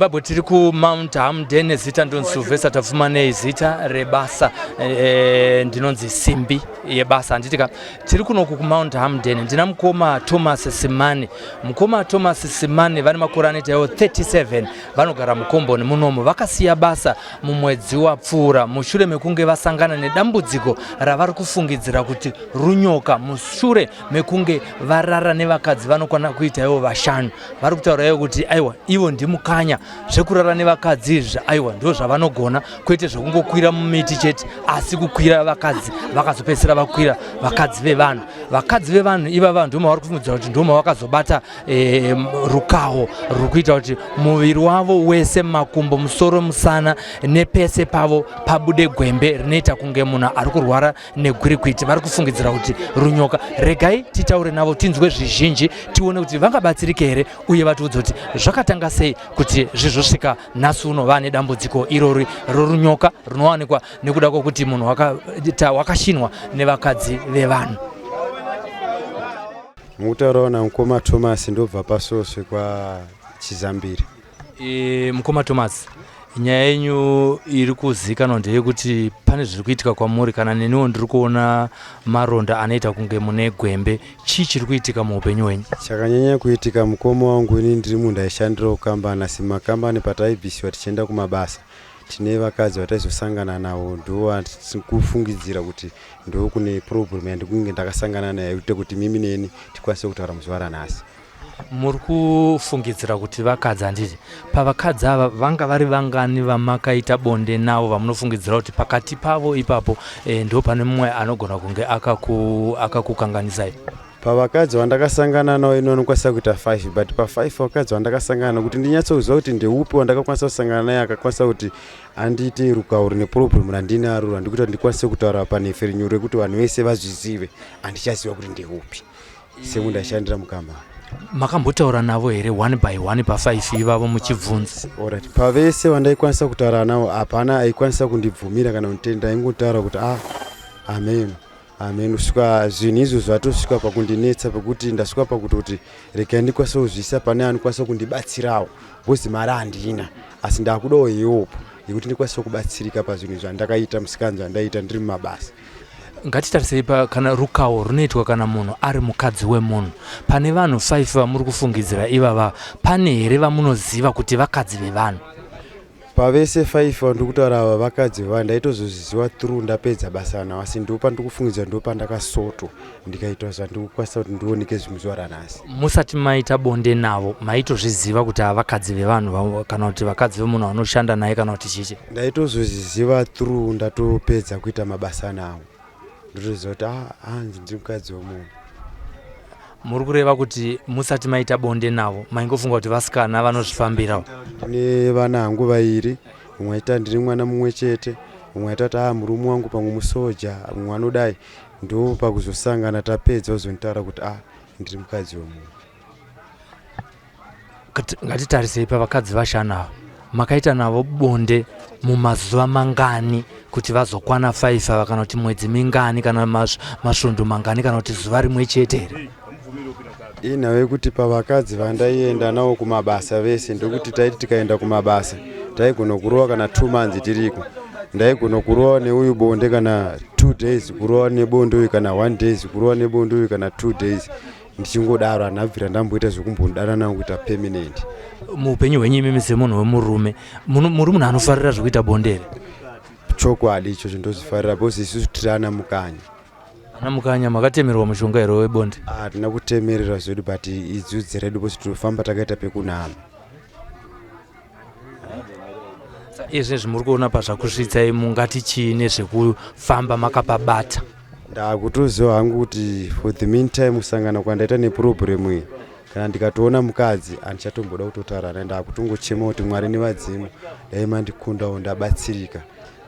Zimbabwe, tiri kuMount Hamden. Zita ndonzi Sylvester Tapfumanei, zita rebasa ndinonzi Simbi Yebasa, handitika? Tiri kunoku kuMount Hamden, ndina mukoma Thomas Simani. Mukoma Thomas Simani vane makore anoita iwo 37, vanogara mukomboni munomu. Vakasiya basa mumwedzi wapfuura mushure mekunge vasangana nedambudziko ravari kufungidzira kuti runyoka, mushure mekunge varara nevakadzi vanokwana kuita ivo vashanu. Vari kutaura ivo kuti aiwa, ivo ndimukanya, zvekurara nevakadzi izvi aiwa ndo zvavanogona, kwete zvekungokwira mumiti chete, asi kukwira vakadzi. Vakazopedzisira vakwira vakadzi vevanhu. Vakadzi vevanhu ivava ndoma vari kufungidzira kuti ndoma vakazobata rukaho ruri kuita kuti muviri wavo wese, makumbo, musoro, musana nepese pavo pabude gwembe rinoita kunge munhu ari kurwara negwirikwiti. Vari kufungidzira kuti runyoka. Regai titaure navo, tinzwe zvizhinji, tione kuti vangabatsirike here, uye vatiudze kuti zvakatanga sei kuti zvizosvika nhasi uno vane dambudziko irori rorunyoka runowanikwa nekuda kwokuti munhu wakashinwa nevakadzi vevanhu. Mukutaurawo namukoma Thomas, ndobva paSoswe kwaChizambiri. Mukoma Thomas, nyaya yenyu iri kuzivikanwa ndeyekuti pane zviri kuitika kwamuri. Kana neniwo ndiri kuona maronda anoita kunge mune gwembe. Chii chiri kuitika muupenyu hwenyu? Chakanyanya kuitika, mukoma wangu, ini ndiri munhu aishandirawo kambani, asi makambani pataibvisiwa tichienda kumabasa tine vakadzi vataizosangana navo. Ndo kufungidzira kuti ndo kune problem yandikunge ndakasangana nayo yekuita kuti mimi neni tikwanise kutaura muzuva ranhasi. Muri kufungidzira kuti vakadzi, handiti? Pavakadzi ava vanga vari vangani vamakaita bonde navo vamunofungidzira kuti pakati pavo ipapo ndo pane mumwe anogona kunge akakukanganisai? Pavakadzi vandakasangana navo, ino anokwanisa kuita 5, but pa5 vakadzi vandakasangana navo, kuti ndinyatsoziva kuti ndeupi wandakakwanisa kusangana naye akakwanisa kuti andiite rukauro neproblem randinaro randikuita kuti ndikwanise kutaura panhepfenyuro rekuti vanhu vese vazvizive, handichaziva kuti ndeupi, semunhu ndaishandira mukambani. Makambotaura navo here one by one pa5 ivavo muchibvunza? Alright, pavese vandaikwanisa kutaura navo hapana aikwanisa kundibvumira kana kunditenda. Aingotaura kuti, "Ah, amen, amen." Kusvika zvinhu izvo zvatosvika pakundinetsa, pekuti ndasvika pakutoti regai ndikwanise kuzviisa pane anokwanisa kundibatsirawo, because mari handina, asi ndakudawo help yekuti ndikwanise kubatsirika pazvinhu zvandakaita, musikanzi zvandaita ndiri mumabasa. Ngatitarisei pa kana rukawo runoitwa kana munhu ari mukadzi wemunhu. Pane vanhu 5 vamuri kufungidzira ivava, pane here vamunoziva kuti vakadzi vevanhu? Pavese 5 vandiri kutaura ava, vakadzi vevanhu ndaitozozviziva through ndapedza basa navo, asi ndo pandikufungidzira ndo pandakasoto ndikaita zvandikukwanisa kuti ndioneke zvimuzuva ranhasi. Musati maita bonde navo maitozviziva kuti ava vakadzi vevanhu kana kuti vakadzi vemunhu vanoshanda naye kana kuti chichi? Ndaitozozviziva through ndatopedza kuita mabasa navo, ndotoziva kuti, ah, hanzi ndiri mukadzi wemunhu. Muri kureva kuti musati maita bonde navo maingofunga kuti vasikana vanozvifambirawo? Ndine vana hangu vairi. Mumwe aita ndiri mwana mumwe chete, mumwe aita kuti, "Ah, murume wangu pamwe musoja," mumwe anodai. Ndo pakuzosangana tapedza kuzonditaura kuti, "Ah, ndiri mukadzi wemunhu." Ngatitarisei pavakadzi vashanu ava, makaita navo bonde mumazuva mangani kuti vazokwana 5 ava, kana kuti mwedzi mingani, kana masvondo mangani, kana kuti zuva rimwe chete here? Inhau yekuti pavakadzi vandaienda navo kumabasa vese, ndokuti taiti tikaenda kumabasa taigona kurova kana 2 months tiriko. Ndaigona kurova neuyu bonde kana 2 days, kurova nebonde uyu kana one days, kurova nebonde uyu kana 2 days, ndichingodaro. Handabvira ndamboita zvekumbodana navo kuita permanent. Muupenyu hwenyu imimi semunhu wemurume, muri munhu anofarira zvekuita bonde here? Chokwadi ichocho ndozvifarira, because isusu tiri ana mukanya. Ana mukanya, makatemerwa mushonga here webonde? Hatina kutemerera zvedu, but idzudzi redu, because tinofamba takaita pekunama. Izvezvi muri kuona pazvakusvitsai, mungati chii nezvekufamba makapabata? Ndakutoziva hangu kuti for the meantime kusangana kwandaita neproblem iyi, kana ndikatoona mukadzi handichatomboda kutotaura naye. Ndakutongochema kuti Mwari nevadzimu, dai mandikundawo ndabatsirika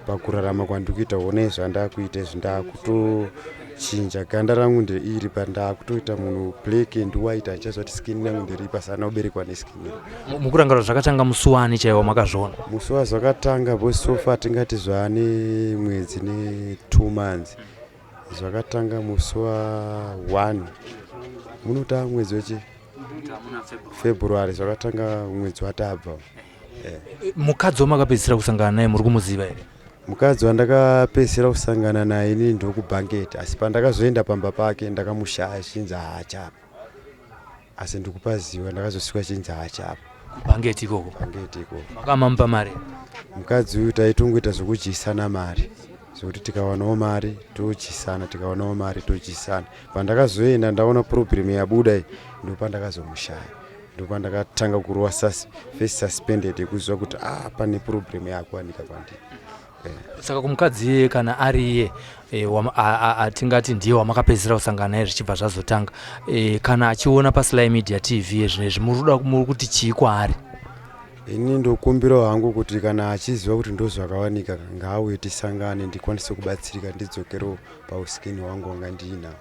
pakurarama kwandikuita. Onai zvandakuita izvi, ndakutochinja ganda rangu ndeiri, but ndakutoita munhu black and white. Handichaziva kuti skin yangu nderipi, asana kuberekwa neskin iri. Mukurangarira zvakatanga musi wani chaiwo makazviona? Musi wazvakatanga, because so far tingati zvaane mwedzi ne2 months. Zvakatanga musi wa1, munota mwedzi wechi February, zvakatanga mwedzi watabva. Mukadzi wamakapedzisira kusangana naye muri kumuziva here? Mukadzi wandakapedzisira kusangana naye inini ndokubhangeti, asi pandakazoenda pamba pake ndakamushaya chinzi haachapa, asi ndikupaziva ndakazosvika chinzi haachapa. Kubhangeti ikoko? Bhangeti ikoko. Makamamupa mari? Mukadzi uyu taitongoita zvokudyisana mari, zvekuti tikawanawo mari todyisana, tikawanawo mari todyisana. Pandakazoenda ndaona problem yabuda iyi, ndopandakazomushaya, ndopandakatanga kurova face suspended yekuziva kuti ah, pane problem yakuwanika kwandiri. Saka kumukadzi iyeye, kana ari iye atingati ndiye wamakapedzisira kusangana naye zvichibva zvazotanga, kana achiona paSly Media TV yezvinezvi, muri kuti chii kwaari? Ini ndokumbirawo hangu kuti kana achiziva kuti ndozvakawanika, ngaauye tisangane, ndikwanise kubatsirika, ndidzokerewo pausikini hwangu wanga ndiinawo.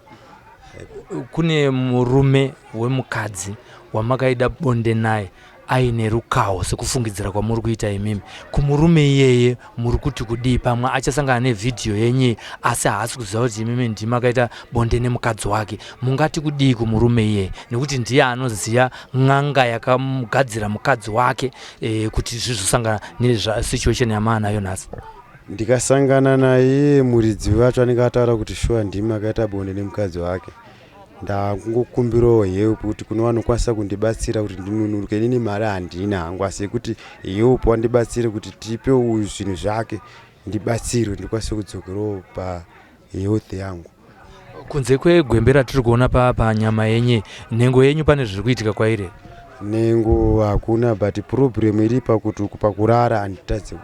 Kune murume wemukadzi wamakaida bonde naye aine rukaho sekufungidzira kwamuri kuita imimi, kumurume iyeye muri kuti kudii? Pamwe achasangana nevhidhiyo yenyu, asi haasi kuziva kuti imimi ndimakaita bonde nemukadzi wake. Mungati kudii kumurume iyeye, nekuti ndiye anoziva n'anga yakamugadzira mukadzi wake kuti zvizosangana nesituation yamaanayo nhasi? Ndikasangana naye muridzi wacho anenge ataura kuti shuwa ndimi akaita bonde nemukadzi wake, ndakungokumbirawo help kuti kune vanokwanisa kundibatsira kuti ndinunuke. Inini mari handina hangu, asi yekuti help wandibatsire kuti tipe uyu zvinhu zvake, ndibatsirwe, ndikwanise kudzokerawo pahealth yangu. Kunze kwegwembe ratiri kuona panyama yenyu, nhengo yenyu pane zviri kuitika kwairi? Nhengo hakuna, but problem iri pakuti uku pakurara handitadze,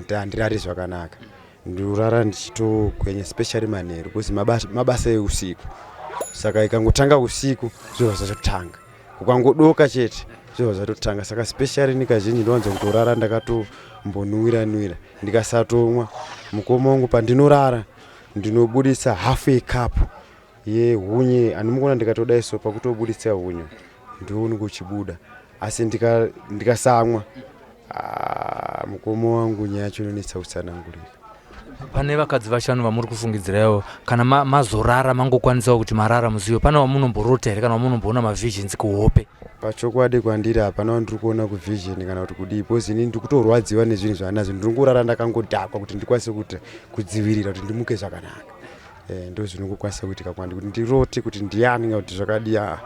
handirari zvakanaka. Ndinorara ndichitogwenya, especially manheru, because mabasa eusiku. Saka ikangotanga usiku zvobva zvatotanga, kukangodoka chete zvobva zvatotanga. Saka specially ni kazhinji ndinowanza kutorara ndakatombonwira nwira. Ndikasatomwa, mukoma wangu, pandinorara ndinobudisa half a cup yehunye. Handimukuona ndikatodai so, pakutobudisa hunye ndounenge uchibuda, asi ndikasamwa, ah, mukoma wangu, nyaya yacho inonetsa kutsanangurika. Pane vakadzi vashanu vamuri kufungidzirawo, kana mazorara mangokwanisawo kuti marara muzivo, pane wamunomborota here kana wamunomboona mavisions kuhope? Pachokwadi kwandiri hapana wandiri kuona kuvision kana kuti kudii, because ini ndiri kutorwadziwa nezvinhu zvaanazvo. Ndiri kungorara ndakangodhakwa kuti ndikwanise kuti kudzivirira kuti ndimuke zvakanaka. Ndo zvinongokwanisa kuitika kwandi kuti ndirote kuti ndiani kana kuti zvakadii. Aa,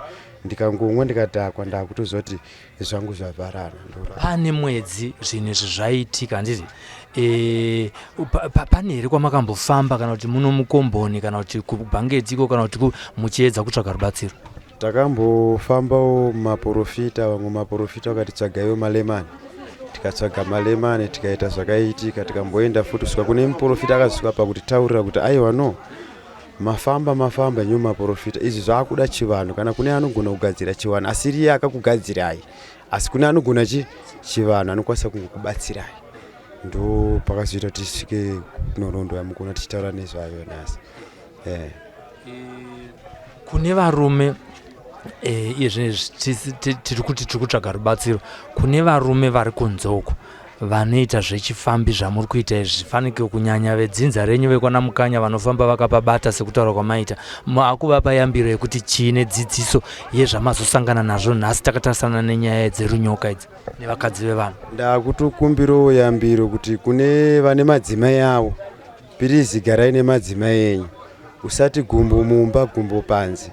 ndikangomwa ndikadhakwa, ndakutoziva kuti zvangu zvavharana, ndorara. Pane mwedzi zvinhu izvi zvaitika, handiti? Pane here kwamakambofamba, kana kuti muno mukomboni, kana kuti kubhangetiko, kana kuti muchiedza kutsvaga rubatsiro? Takambofambawo maprofita, vamwe maprofita vakati tsvagaiwo malemani, tikatsvaga malemani, tikaita zvakaitika. Tikamboenda futi kusvika kune muprofita akazosvika pakutitaurira kuti aiwa, no, mafamba mafamba inyo maprofita, izvi zvaakuda chivanhu, kana kune anogona kugadzira chivanhu asiri iye akakugadzirai, asi kune anogona chivanhu anokwanisa kungokubatsirai. Ndo pakazoita kuti tisvike nhoroondo yamukona tichitaura nezvayo nhasi. Kune varume, iye zvinezvi tiri kuti tiri kutsvaga rubatsiro kune varume vari kunze uko vanoita zvechifambi zvamuri kuita izvi, zvifanike kunyanya vedzinza renyu vekwana Mukanya vanofamba vakapabata sekutaura kwamaita, maakuvapa yambiro yekuti chii nedzidziso yezvamazosangana nazvo nhasi takatarisana nenyaya dzerunyoka idzi nevakadzi vevanhu? Ndakutokumbirawo yambiro kuti kune vane madzimai avo, please garai nemadzimai enyu. Usati gumbo mumba, gumbo panze,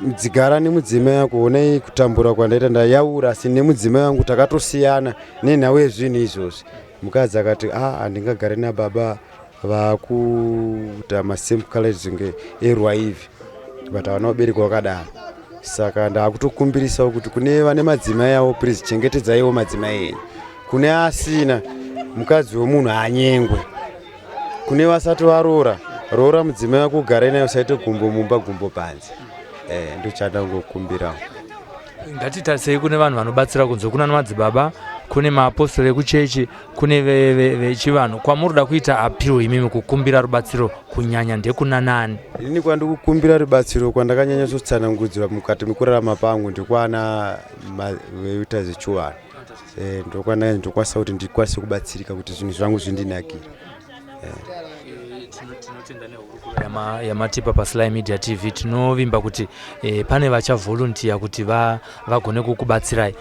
dzigara nemudzimai wako. Onai kutambura kwandaita, ndayaura, asi nemudzimai wangu takatosiyana nenhau yezvinhu izvozvi. Mukadzi akati a, handingagare nababa vakuita masame colors nge erwaivi, but havana vabereki vakadaro. Saka ndakutokumbirisawo kuti kune vane madzimai avo, please chengetedzaiwo madzimai enyu. Kune asina, mukadzi wemunhu haanyengwe. Kune vasati varoora, roora mudzimai wako, ugare naye, usaite gumbo mumba, gumbo panze. Ndochandangokumbirawo. Ngatitarisei kune vanhu vanobatsira kunze, kuna madzibaba, kune maapostori ekuchechi, kune vechivanhu. Kwamuri kuda kuita appeal imimi kukumbira rubatsiro kunyanya ndekuna nani? Inini kwandikukumbira rubatsiro kwandakanyanya kutsanangudzirwa mukati mekurarama pangu ndikwana veiita zvechivanhu. Ndokwanakwanisa kuti ndikwanise kubatsirika kuti zvinhu zvangu zvindinakire. Tinotenda nehurukuro yamatipa paSly Media TV. Tinovimba kuti pane vachavolunteer kuti vagone kukubatsirai.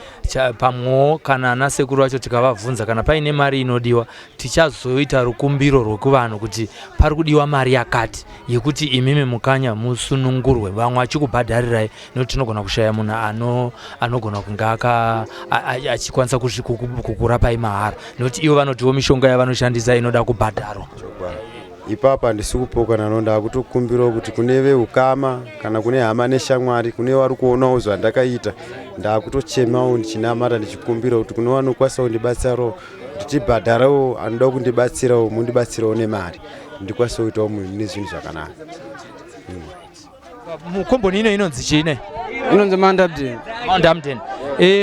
Pamwewo kana nasekuru vacho tikavabvunza kana paine mari inodiwa, tichazoita rukumbiro rwekuvanhu kuti pari kudiwa mari yakati yekuti imimi mukanya musunungurwe, vamwe vachikubhadharirai, nekuti tinogona kushaya munhu anogona kunge achikwanisa kukurapai mahara, nekuti ivo vanotiwo mishonga yavanoshandisa inoda kubhadharwa. Ipapa handisi kupokana no, ndakutokumbirawo kuti kune veukama kana kune hama neshamwari, kune vari kuonawo zvandakaita, ndakutochemawo ndichinamata ndichikumbira kuti kune vanokwanisa kundibatsirawo kuti tibhadharewo, anoda kundibatsirawo mundibatsirawo nemari, ndikwanise kuitawo nezvinhu zvakanaka. Mukomboni ino inonzi chiine? Inonzi Mount Hampden. Mount Hampden.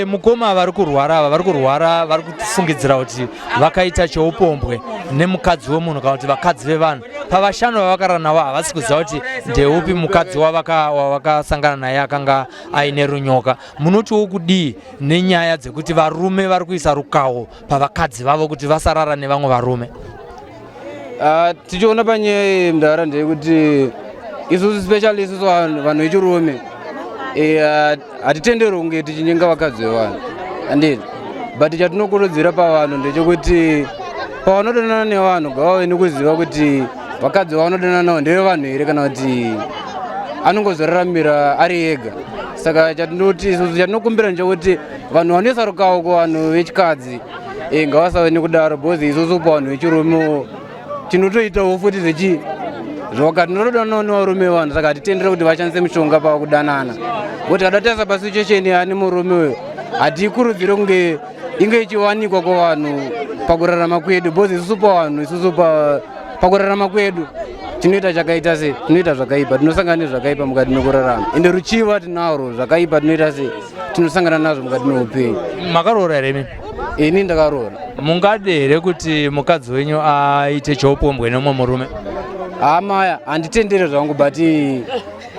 Mukoma vari kurwara ava, vari kurwara, vari kufungidzira kuti vakaita cheupombwe nemukadzi wemunhu kana kuti vakadzi vevanhu. Pavashanu vavakarara navo havasi kuziva kuti ndeupi mukadzi wavakasangana naye akanga aine runyoka. Munotiwo kudii nenyaya dzekuti varume vari kuisa rukawo pavakadzi vavo kuti vasarara nevamwe varume? Tichiona panyaya iyi mudhara, ndeyekuti isusu, especially isusu vanhu vechirume, hatitenderwi kunge tichinyenga vakadzi vevanhu, handiti? But chatinokurudzira pavanhu ndechekuti pavanodanana nevanhu ngavave nekuziva kuti vakadzi vavanodanana navo ndevevanhu here kana kuti anongozoraramira ari ega. Saka chatinoti isusu, chatinokumbira ndechekuti vanhu vanoisa rukawo kuvanhu vechikadzi ngavasave nekudaro, because isusu pavanhu vechirume tinotoitawo futi zvechi zvoka, tinotodananawo nevarume vevanhu. Saka hatitendere kuti vashandise mishonga pakudanana, kuti kada tarisa pasituation yaane murume uyo, hatikurudzire kunge inge ichiwanikwa kuvanhu pakurarama kwedu, because isusu pavanhu, isusu pakurarama kwedu tinoita chakaita se tinoita zvakaipa, tinosangana nezvakaipa mukati mekurarama, ende ruchiva tinarwo, zvakaipa tinoita se tinosangana nazvo mukati meupenyu. Makaroora here imi? Ini ndakaroora. Mungade here kuti mukadzi wenyu aite cheupombwe nemumwe murume? Hamaya, handitendere zvangu, but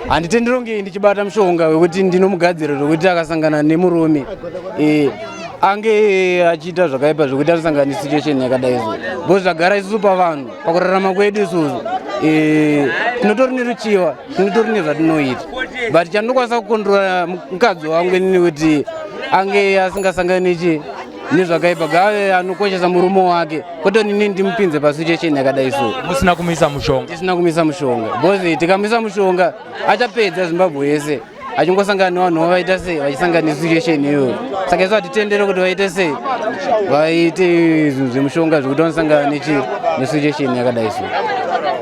handitendere kunge ndichibata mushonga wekuti ndinomugadzira zvekuti akasangana nemurume ange achiita zvakaipa zvekuti anosangana nesituation yakadai so, because zvagara isusu pavanhu pakurarama kwedu isusu tinotori neruchiva, tinotori nezvatinoita. But chandinokwanisa kucontrola mukadzi wangu inini kuti ange asingasangani chi nezvakaipa, gave anokoshesa murume wake, kwete inini ndimupinze pasituation yakadai so. Musina kumuisa mushonga? Tisina kumisa mushonga, because tikamisa mushonga achapedza Zimbabwe yese achingosangana nevanhu vavaita sei vachisangana nesituation iyoyo. Saka isu hatitendere kuti vaite sei vaite zvinhu zvemushonga zvekuti vanosangana nechi nesituation yakadai so,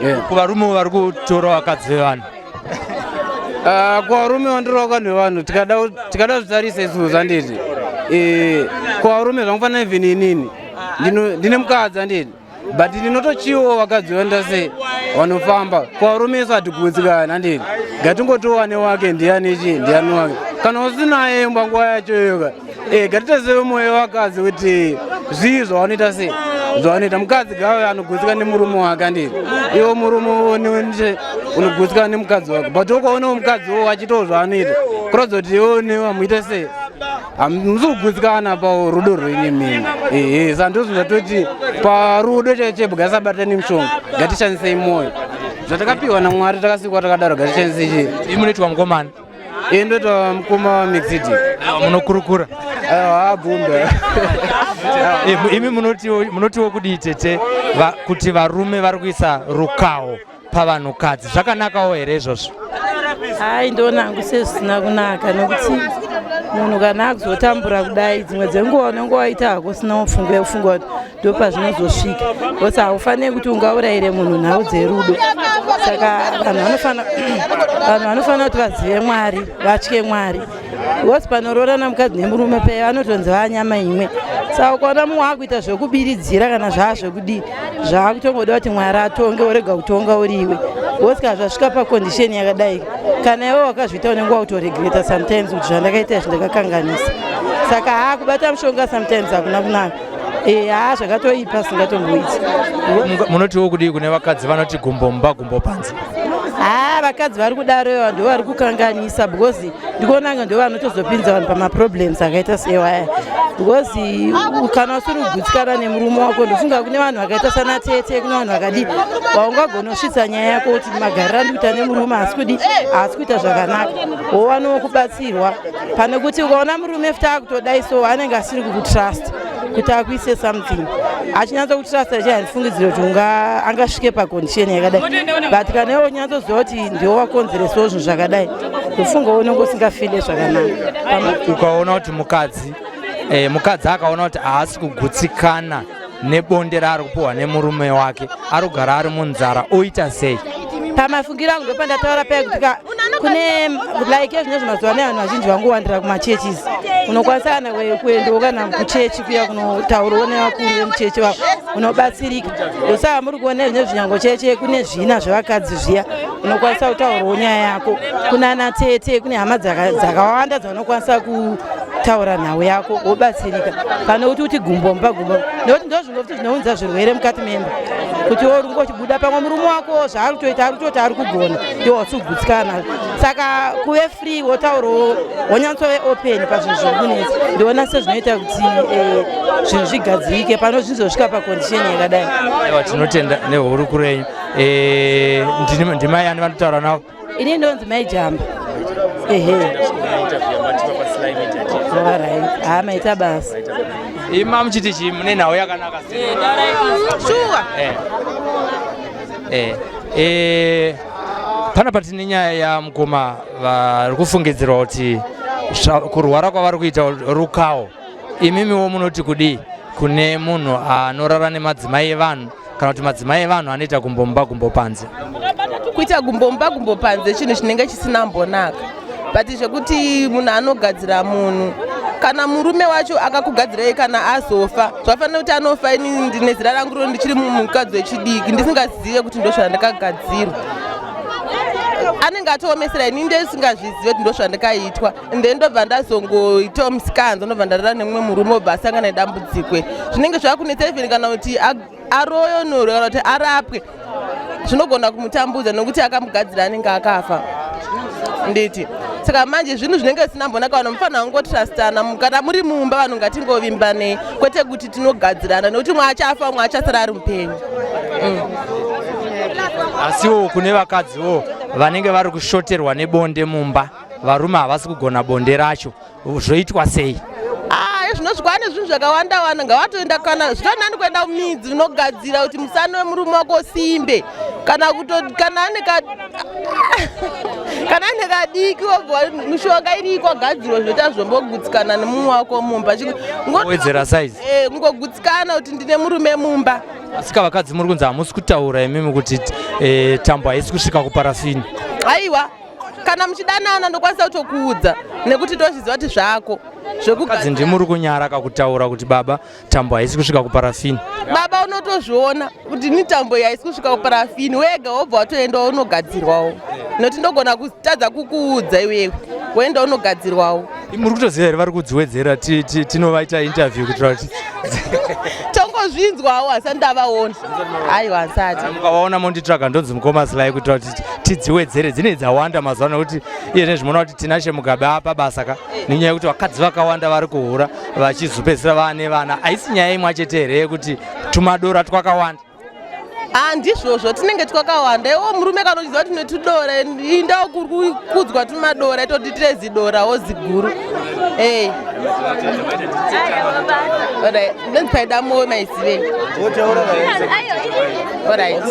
yeah. Kuvarume vari kutora vakadzi vevanhu? Kuvarume vanditora vanhu vevanhu, tikada kuzvitarisa isusu, handiti, kuvarume zvangofanira, even inini ndine mukadzi, handiti, but ndinotochiwo vakadzi vanoita sei vanofamba. Kuvarume isu hatigutsikani, handiti? Ngatingotowane wake ndiani chi ndiani wake, kana usinaye panguva yacho iyoka, ngatitasewe mwoyo vakadzi kuti zvii zvavanoita sei zvavanoita. Mukadzi gave anogutsikana nemurume wake, handiti? Iwo murume unogutsikana nemukadzi wake, but ukaonawo mukadzi wo achiitawo zvaanoita, kuratidza kuti iwo newe hamuite sei hamusi kugutsikana parudo rwenyu mimi. Ehe, saka ndozvo zvatoti parudo chaicho ngatisabatane mishonga, ngatishandisei mwoyo zvatakapiwa naMwari, takasikwa takadaro, ngatishandisei chi. Imi munoitwa mukomana? Iye ndoitwa mukoma Mixidi. Munokurukura. Aiwa, abvumbe. Imi munotiwo kudii tete, kuti varume vari kuisa rukawo pavanhukadzi, zvakanakawo here izvozvo? Hai, ndoona hangu sezvisina kunaka, nekuti munhu kana akuzotambura kudai, dzimwe dzenguva unenge waita hako usina pfungwa yekufunga kuti ndo pazvinozosvika, because haufaniri kuti ungaurayire munhu nhau dzerudo. Saka vanhu vanofanira kuti vazive Mwari, vatye Mwari, because panoroorana mukadzi nemurume paya vanotonzi vanyama imwe. Saka ukaona mumwe akuita zvekubiridzira kana zvaa zvekudii, zvaakutongoda kuti Mwari atonge, urega kutonga uriwe, because kana zvasvika pacondition yakadai, kana iwe wakazviita unenge wakutoregreta sometimes kuti zvandakaita izvi ndakakanganisa. Saka haa, kubata mushonga sometimes hakuna kunaka. Haa, zvakatoipa, singatomboiti. Munotiwo kudii kune vakadzi vanoti gumbo mumba, gumbo panze? Haa, vakadzi vari kudaro iva ndo vari kukanganisa, because ndikuona nga ndo vanotozopinza vanhu pamaproblems akaita sewaya, because kana usiri kugutsikana nemurume wako, ndofunga kune vanhu vakaita sana tete, kune vanhu vakadii vaungagona kusvitsa nyaya yako kuti magariro andiri kuita nemurume haasi kudi, haasi kuita zvakanaka, wowanawo kubatsirwa, pane kuti ukaona murume futi akutodai so anenge asiri kukutrust kuti akuise something achinyatsa kutrust che handifungidzire kuti unga angasvike pacondition yakadai. But kana iwe unyatsoziva kuti ndiwo wakonzeresawo zvinhu zvakadai, ndofunga unenge usingafile zvakanaka. Ukaona kuti mukadzi akaona kuti haasi kugutsikana nebonde raari kupiwa nemurume wake, ari kugara ari munzara, oita sei? Pamafungiro angu, ndopandataura paya kuti kune like zvinezvi mazuva ano vanhu vazhinji vangowandira kumachurches. Unokwanisa kana kuendawo kana kuchechi kuya kunotaurawo nevakuru vemuchechi vako, unobatsirika. Ndosaka muri kuona zvinezvi nyango cheche kune zvina zvevakadzi zviya, unokwanisa kutaurawo nyaya yako kunana tete, kune hama dzakawanda dzaunokwanisa kutaura nhau yako wobatsirika, pane kuti uti gumbo mumba gumbo, nekuti ndo zvimwe futi zvinounza zvirwere mukati memba, kuti uri ngochibuda pamwe murume wako zvaari kutoita ari kutoti ari kugona, iwe wausi kugutsikana nazvo. Saka kuve free, wotaurawo, wonyatsove open pazvinhu zviri kunetsa, ndiona sezvinoita kuti zvinhu zvigadzirike pano zvinzosvika pacondition yakadai. Aiwa, tinotenda nehurukuro yenyu. Ndimai ani vanotaura navo? Ini ndonzi Mai Jamba, ehe. Alright, ha, maita basa. Ima muchiti chii? Mune nhau yakanaka sei? Shuwa. Panapa tine nyaya yamukoma vari kufungidzirwa kuti kurwara kwavari kuita rukawo. Imimiwo munoti kudii kune munhu anorara nemadzimai evanhu, kana kuti madzimai evanhu anoita gumbomba gumbo panze? Kuita gumbomba gumbo panze chinhu chinenge chisina mbonaka, but zvekuti munhu anogadzira munhu, kana murume wacho akakugadzirai, kana azofa, zvafanira kuti anofa. Ini ndine zera rangu ro, ndichiri mukadzi wechidiki, ndisingazive kuti ndo zvandakagadzirwa, anenge atoomesera. Ini ndisingazvizive kuti ndo zvandakaitwa, and then ndobva ndazongoitawo musikanza, ndobva ndarara nemumwe murume, obva asangana nedambudziko. Zvinenge zvakunetsa, even kana kuti aroyonorwe kana kuti arapwe, zvinogona kumutambudza nokuti akamugadzira anenge akafa, nditi. Saka manje zvinhu zvinenge zvisina mbonaka. Vanhu mufanira kungotrustana. Kana muri mumba, vanhu ngatingovimbanei, kwete kuti tinogadzirana, nekuti umwe achafa, umwe achasara ari mupenyu. Asiwo kune vakadziwo vanenge vari kushoterwa nebonde mumba, varume havasi kugona bonde racho, zvoitwa sei? Ah, zvinozvi kwane zvinhu zvakawanda wanda. Ngavatoenda, kana zvitori nani kuenda kumidzi unogadzira kuti musana wemurume wako simbe, kana kuto kana ane kadiki, wobva mishonga iriko gadzirwa, zvinoita zvombogutsikana nemumwe wako mumba. Wedzera size. Kungogutsikana kuti ndine murume mumba. Asika vakadzi muri kunzi hamusi kutaura imimi kuti tambo haisi kusvika kuparafini. Aiwa, kana muchidanana ndokwanisa kutokuudza, nekuti ndozviziva kuti zvako. Vakadzi ndimuri kunyara kakutaura kuti baba, tambo haisi kusvika kuparafini. Baba, unotozviona kuti ni tambo iyi haisi kusvika kuparafini, wega wobva watoendawo unogadzirwawo, nokuti ndogona kutadza kukuudza iwewe, woenda unogadzirwawo. Muri kutoziva here vari kudziwedzera? Tinovaita interview kuitira kuti Tongozvinzwawo, asi ndavaona, aiwa, handisati. Mukavaona monditsvaga, ndonzi mukoma Sly, kuitira kuti tidziwedzere. Dzine dzawanda mazuva ano, nekuti iye nezvi muona kuti Tinashe Mugabe apa basa ka, nenyaya yekuti vakadzi vakawanda vari kuhura vachizopedzisira vaane vana. Haisi nyaya imwe chete here yekuti tumadora twakawanda? Ah, ndizvozvo, tinenge twakawanda. Iwo murume kana uchiziva kuti netudora, indawo kuri kukudzwa tumadora, itoti tire zidorawo ziguru. Ei, alright, ndonzi Paida Moyo, maizivei? Alright.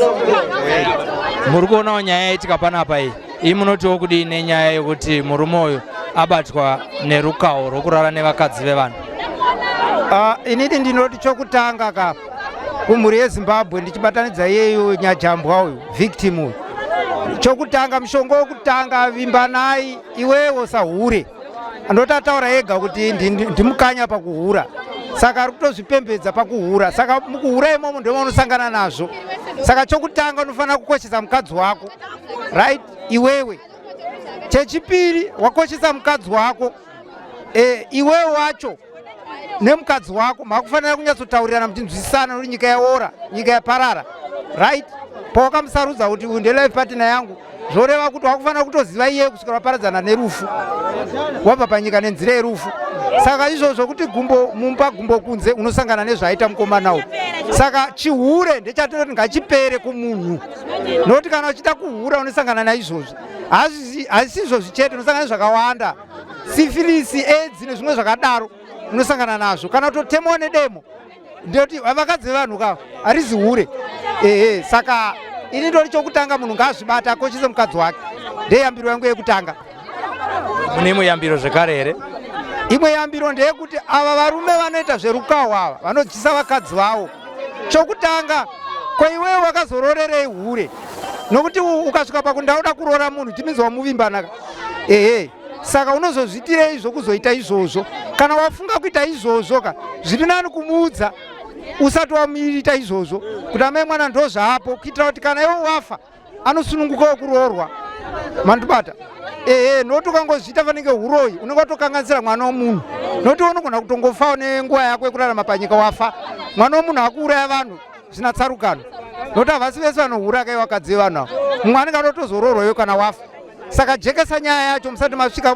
Muri kuonawo nyaya yaitika panapa iyi. Iyi munotiwo kudii nenyaya yekuti murume uyu abatwa nerukawo rwokurara nevakadzi vevanhu? Ah, inini ndinoti chokutanga ka kumhuri yeZimbabwe, ndichibatanidza iyeyu nyajambwa uyu, victim uyu, chokutanga, mushonga wokutanga, vimbanai. Iwewo sahure andoti ataura ega kuti ndimukanya pakuhura, saka ari kutozvipembedza pakuhura. Saka mukuhura imomo ndimo unosangana nazvo. Saka chokutanga unofanira kukoshesa mukadzi wako, right? Iwewe chechipiri, wakoshesa mukadzi wako, iwewe wacho nemukadzi wako makufanira kunyatsotaurirana muchinzwisisana, nokuti nyika yaora, nyika yaparara, right? Pawakamusarudza kuti uyu ndelife partner yangu. Zvoreva kuti wakufanira kutoziva iye kusvikira waparadzana nerufu, wabva panyika nenzira yerufu. Saka izvozvo kuti gumbo mumba gumbo kunze, unosangana nezvaita mukomana uyu. Saka chihure ndechatinoti ngachipere kumunhu, nokuti kana uchida kuhura unosangana naizvozvi. Hazisi izvozvi chete, unosangana nezvakawanda, sifilisi, edzi nezvimwe zvakadaro unosangana nazvo, kana kutotemewa nedemo. Ndoti vakadzi vevanhu kava harizi hure, ehe. Saka ini ndori chokutanga, munhu ngaazvibata, akoshese mukadzi wake, ndeyambiro yangu yekutanga. Mune imwe yambiro zvekare here? Imwe yambiro ndeyekuti ava varume vanoita zverukaho ava vanodyisa vakadzi vavo, chokutanga, ko iwewe wakazororerei hure? Nokuti ukasvika pakundauda kuroora munhu, timinzi wamuvimbanaka, ehe. Saka unozozviitirei zvokuzoita izvozvo? Kana wafunga kuita izvozvo ka, zviri nani kumuudza usati wamuita izvozvo kuti amai mwana ndo zvaapo, kuitira kuti kana iwe wafa anosunungukawo kuroorwa. Mandibata? Ehe. Nokuti ukangozviita fanenge uroyi, unenge watokanganisira mwana womunhu, nokuti unogona kutongofawo nenguva yako yekurarama panyika, wafa mwana womunhu akuuraya vanhu zvina tsarukano, nokuti havasi vese vanohura kai vakadzi vevanhu ava. Mumwe anenge adotozoroorwa iwe kana wafa. Saka jekesa nyaya yacho musati masvika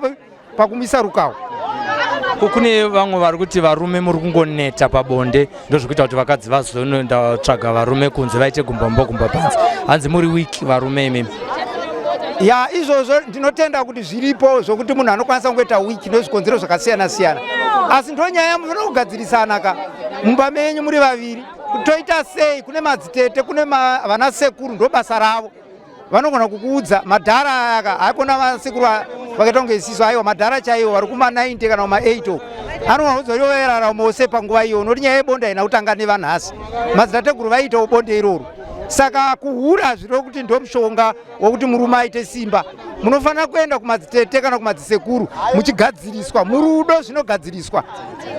pakumisa rukawo. Kune vamwe vari kuti varume muri kungoneta pabonde, ndozvekuita kuti vakadzi vazonoenda tsvaga varume kunze, vaite gumbambo gumba panze. Hanzi muri weak varume imimi. Ya, izvozvo ndinotenda kuti zviripo, zvokuti munhu anokwanisa kungoita weak nezvikonzero zvakasiyana siyana, asi ndo nyaya munofanira kugadzirisana ka mumba menyu muri vaviri, kuti toita sei. Kune madzitete, kune vanasekuru, ndo basa ravo, vanogona kukuudza. Madhara aya ka, haikona vasekuru vakaita kunge isisu, aiwa, madhara chaiwo vari kuma 90 kana kuma 8 uko anogona kuudza ivo vairarama ose panguva iyo, nokuti nyaya yebonde haina kutanga nevanhasi, madzitateguru vaiitawo bonde iroro. Saka kuhura zvireva kuti ndo mushonga wokuti murume aite simba. Munofanira kuenda kumadzitete kana kumadzisekuru muchigadziriswa murudo, zvinogadziriswa,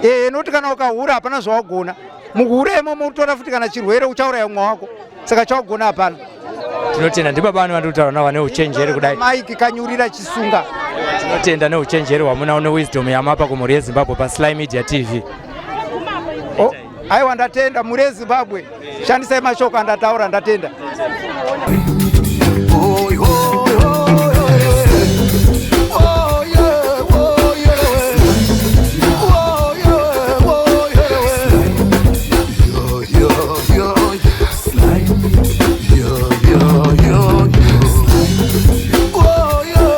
ehe. Nokuti kana ukahura hapana zvawagona. Mukuhura imomo utora futi kana chirwere, uchauraya mumwe wako, saka chawagona hapana. Tinotenda. Ndibaba vane vandiri kutaura navo vane uchenjeri kudai. Mike Kanyurira Chisunga. Tinotenda neuchenjeri hwamunawo newisdom yamapa kumhuri yeZimbabwe paSly Media TV. Oh, aiwa, ndatenda. Mhuri yeZimbabwe, shandisai mashoko andataura. Ndatenda.